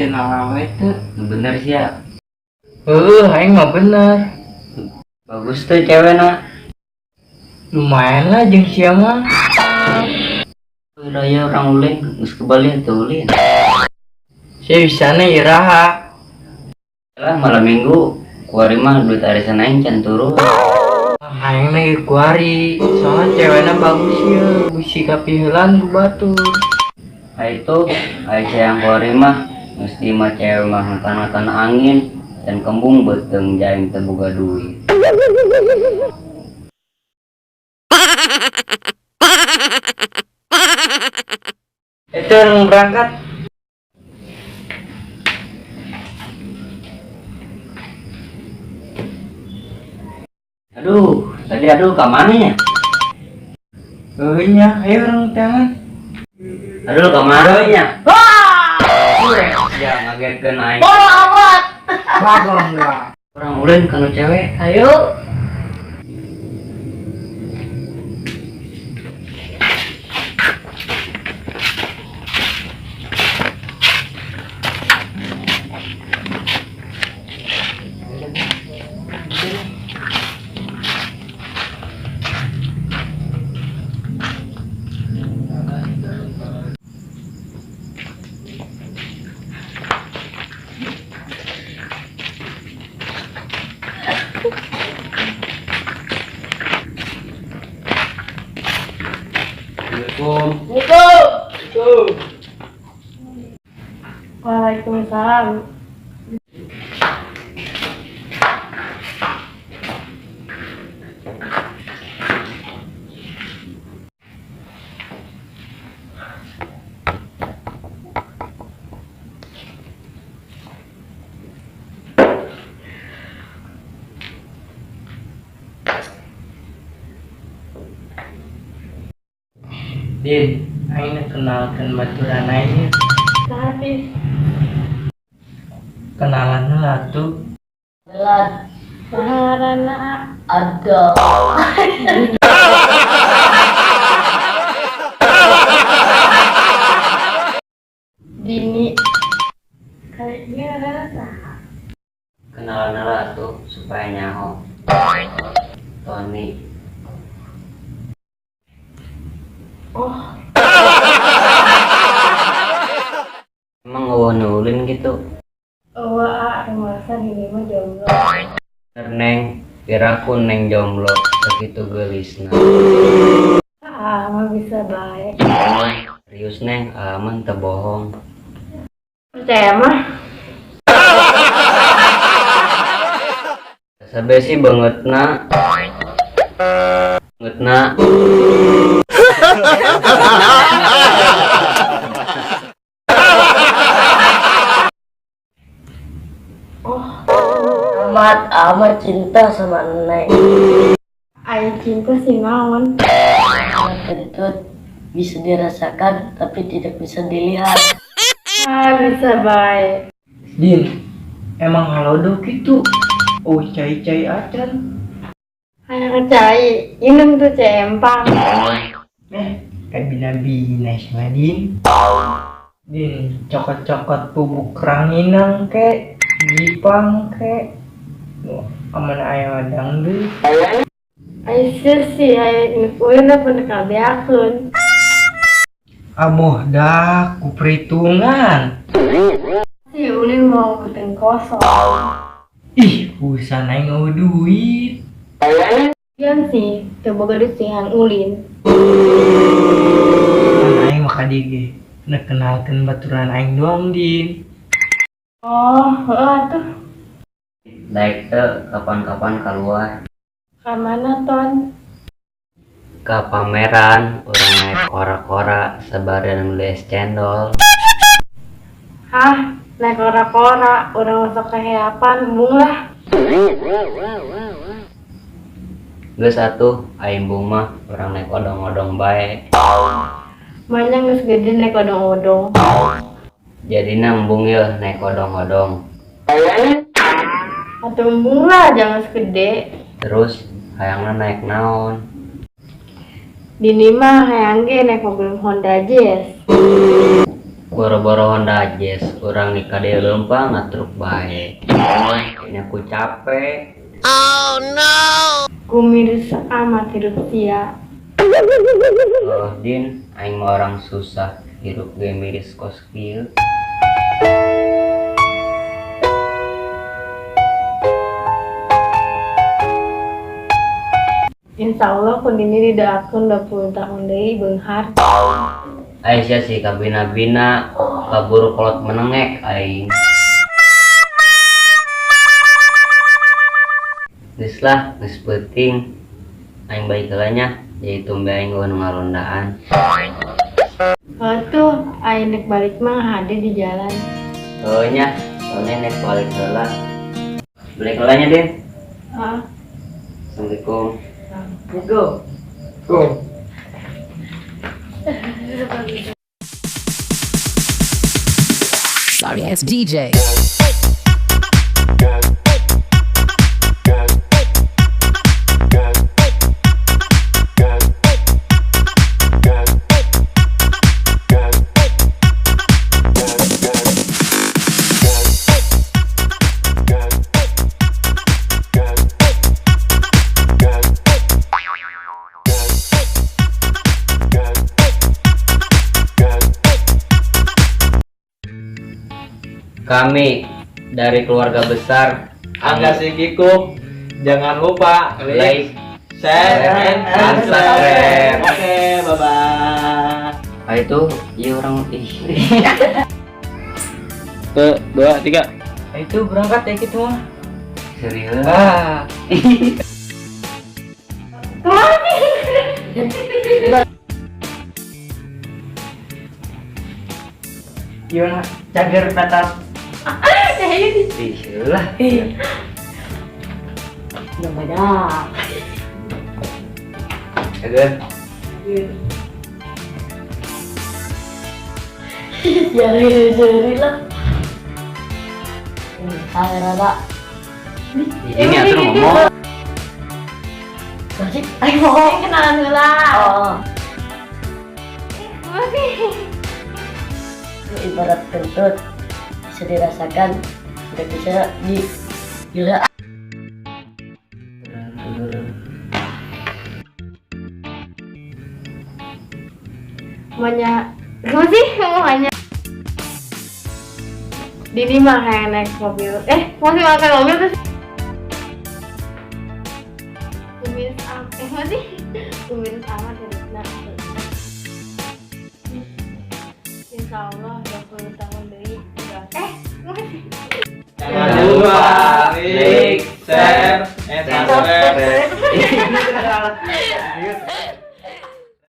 Kenal awe teu? Bener sih ya. Heuh, aing mah bener. Bagus tuh cewekna. Lumayan lah jeung sia mah. Raya orang ulin, geus ke Bali atuh ulin. Sia bisana iraha. Lah malam minggu kuari mah duit arisan aing can turun. Aing lagi kuari, soalnya cewekna bagus ya, bisi kapiheulan ku batur. Ai itu, ai sayang kuari mah geus di mah cewek mah ngatan-ngatan angin dan kembung beuteung jaing teu boga duit. Itu yang berangkat. Aduh, tadi aduh ka mana nya? Heuh nya, ayo urang tangan. Aduh ka mana nya? Ya ngagetkeun aing. Bagong lah. Urang ulin ka nu cewek. Ayo. Assalamualaikum. Waalaikumsalam. Din, aing nak kenalkeun baturan aing. Habis. Kenalan lah tuh. Belat Ngaranna ada. Dini. Kayaknya ngaranna saha? Kenalan lah tuh supaya nyaho. Tony. Oh, Emang eueuh nu ulin gitu. eueuh ah, masa Dini mah jomblo. Bener neng, piraku neng jomblo sakitu geulisna. Ah, mah bisa bae. Serius neng, aman teu bohong. Percaya mah. Sabe sih bangetna. Bangetna. Amat amat cinta sama Neng. Aing cinta sih naon. Kentut bisa dirasakan tapi tidak bisa dilihat. Ah, bisa bae. Din, emang halodo gitu. Oh, cai-cai acan. Hayang cai, inum tuh cempang. Kayak bina-bina sih mah, Din. Din, cokot-cokot bubuk ranginang kek, jipang kek. Aman aya wadang deui. Aisyah sih, ayo ulin pun kabeakeun. Aboh dah, ku perhitungan. Si ulin mau beuteung kosong. Ih, urusan aing eueuh duit. Pian sih, teu boga duit sih ulin. Kan aing mah ka dieu ge, nek kenalkeun baturan aing doang, Din. Oh, heueuh atuh. Daek teu kapan-kapan keluar. Ka mana, Ton? Ka pameran, urang naik kora-kora sabarian meuli es cendol. Hah, naik kora-kora, urang masuk keheapan, embung lah. Geus atuh, ai embung mah urang naik odong-odong bae. Banyak geus gede naik odong-odong. Jadina embung yeuh naik odong-odong. Atuh embung lah, jangan geus gede. Terus hayangna naik naon? Dini mah hayang ge naik mobil Honda Jazz. Boro-boro Honda Jazz, urang nikah deui leumpang ngatruk bae. Nya ku capek. Kumiris amat hidup sia. Oh, Din, aing mah orang susah, hirup ge miris kos kieu. Insya Allah ku Dini didoakeun 20 tahun deui beunghar. Aisyah sih kabina-bina kaburu kolot menengek aing. Geus lah, geus peuting. Aing balik heula nya, jadi tumbe aing eueuh nu ngarondaan. Kalau tuh aing nek balik mah hade di jalan. Heuh nya, soalnya nek balik heula. Balik heula nya, Din. Heeh. Assalamualaikum. Go. Go. Sorry ass DJ. Kami dari keluarga besar Angga Sikiku, jangan lupa like, like, share, and subscribe. subscribe. Oke, bye-bye. Ah itu, iya orang ih. 1, 2, 3. Nah, itu berangkat ya gitu mah. Serius. Ah. Gimana? Cager tatap. Ih lah. Udah banyak. Cager. Jari-jari lah. Hai Rara. Ini atuh ngomong. Masih, ayo mau. Aing kenalan heula. Oh, Masih. ibarat kentut bisa dirasakan, tidak bisa dilihat. Banyak. Gimana sih ngomongnya? Dini mah kayak naik mobil. Masih makan mobil terus. Kumis am, masih kumis amat hidupna. Insya Allah 20 tahun deui. Masih. Jangan